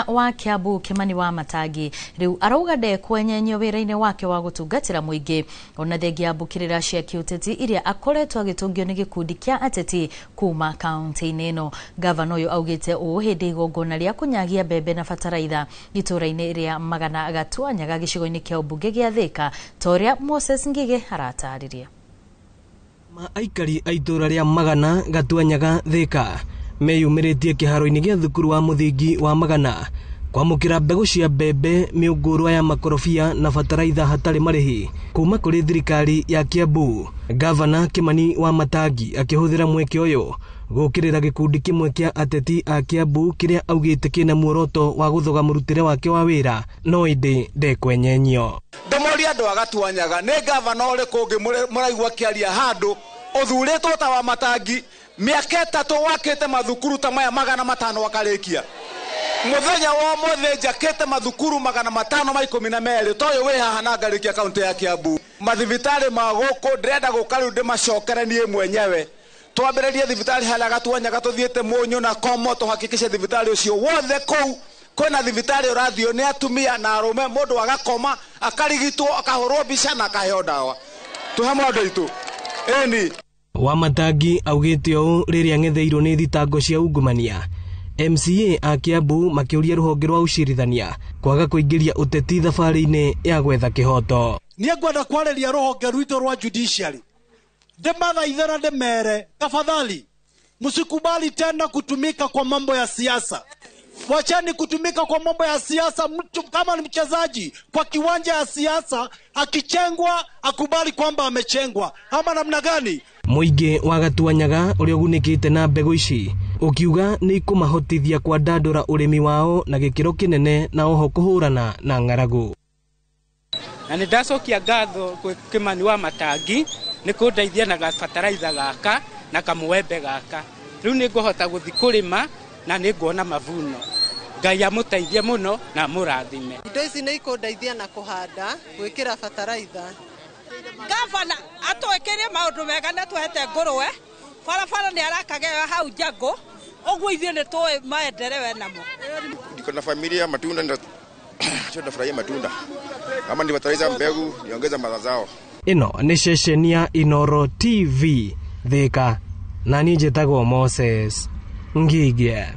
Wa Kiambu Kimani wa Matangi riu arauga ndekwenyenyio wira-ini wake wa gutungatira muingi ona thengia mbukirira cia kiuteti iria akoretwo agitungio ni gikundi kia ateti kuma kaunti-ini ino. Gavana uyu augite uu hindi igongona ria kunyagia mbembe na bataraitha itura-ini ria Magana Gatuanyaga gicigo-ini kia ubunge gia Thika ta uria Moses Ngige aratariria. Ma aikari a itũra rĩa Magana Gatuanyaga Thika meyumĩrĩtie kĩharo-inĩ gĩa thukuru wa mũthingi wa Magana kwamũkĩra mbegũ cia mbembe, mĩũngũrwa ya makorobia na bataraitha hatarĩ marĩhi kuma kũrĩ thirikari ya Kiambu. Gavana Kimani wa Matangi akĩhũthĩra mweke ũyũ gũkĩrĩra gĩkundi kĩmwe kĩa ateti a Kiambu kĩrĩa augĩte kĩna muoroto wa gũthoga mũrutĩre wake wa wĩra no ĩndĩ ndekwenyenyio. Ndĩmorie andũ a Gatuanyaga, nĩ gavana ũrĩkũ ũngĩ mũraigua akĩaria handũ ũthurĩtwo ta wa Matangi mĩaka 3 wakĩte mathukuru ta maya 500 akarĩkia. Mũthenya wa ũmũthĩ njakĩte mathukuru 512 ta ũyũ wĩ haha na ngarĩkia kaũntĩ ya Kiambu. Mathibitarĩ ma gũkũ ndĩrenda gũka rĩu ndĩmacokere niĩ mwenyewe. Twambĩrĩrie thibitarĩ harĩa Gatuanyaga tũthiĩte Mũnyũ na Komo tũhakikishe thibitarĩ ũcio wothe kũu kwĩna thibitarĩ ũrathiĩ nĩ atumia na arũme, mũndũ agakoma akarigitwo akahũrwo mbica na akaheo ndawa. Twĩ hamwe andũ aitũ. Ĩni. Wa Matangi augĩte ũũ rĩrĩa ang'etheirwo nĩ thitango cia ungumania. MCA a Kiambu makĩũria rũhonge rwa ũcirithania kwaga kũingĩria ũteti thabarĩ-inĩ ya gwetha kĩhoto. Niĩ ngwenda kwarĩria rũhonge rwitũ rwa judiciary, ndĩmathaithe na ndĩmere, tafadhali msikubali tena kutumika kwa mambo ya siasa. Wacheni kutumika kwa mambo ya siasa. Mtu kama ni mchezaji kwa kiwanja ya siasa akichengwa akubali kwamba amechengwa, ama namna gani? Mũingĩ wa Gatuanyaga ũrĩa ũgunĩkĩte na mbegũ ici ũkiuga nĩ ikũmahotithia kwandandũra ũrĩmi wao na gĩkĩro kĩnene na oho kũhũrana na ng'aragu. Na nĩ ndacokia ngatho kwĩ Kimani wa Matangi nĩ kũndeithia na gabataraitha gaka na kamũembe gaka. Rĩu nĩ ngũhota gũthiĩ kũrĩma na nĩ nguona mavuno. Ngai amũteithie mũno na amũrathime. Indo ici nĩ ikũndeithia na kũhanda, gwĩkĩra bataraitha. Gavana atwĩkĩre maũndũ mega na twehete ngũrwe. Barabara nĩ arakaga ĩyo hau Njango, ũguo ithuĩ nĩ tũĩ maendeleo enamo. Niko na familia, matunda ndio sio nafurahia matunda. Kama ni bataraitha mbegu, niongeza mazao. Ĩno nĩ ceceni ya Inooro TV Thika, na niĩ njĩtagwo Moses Ngige.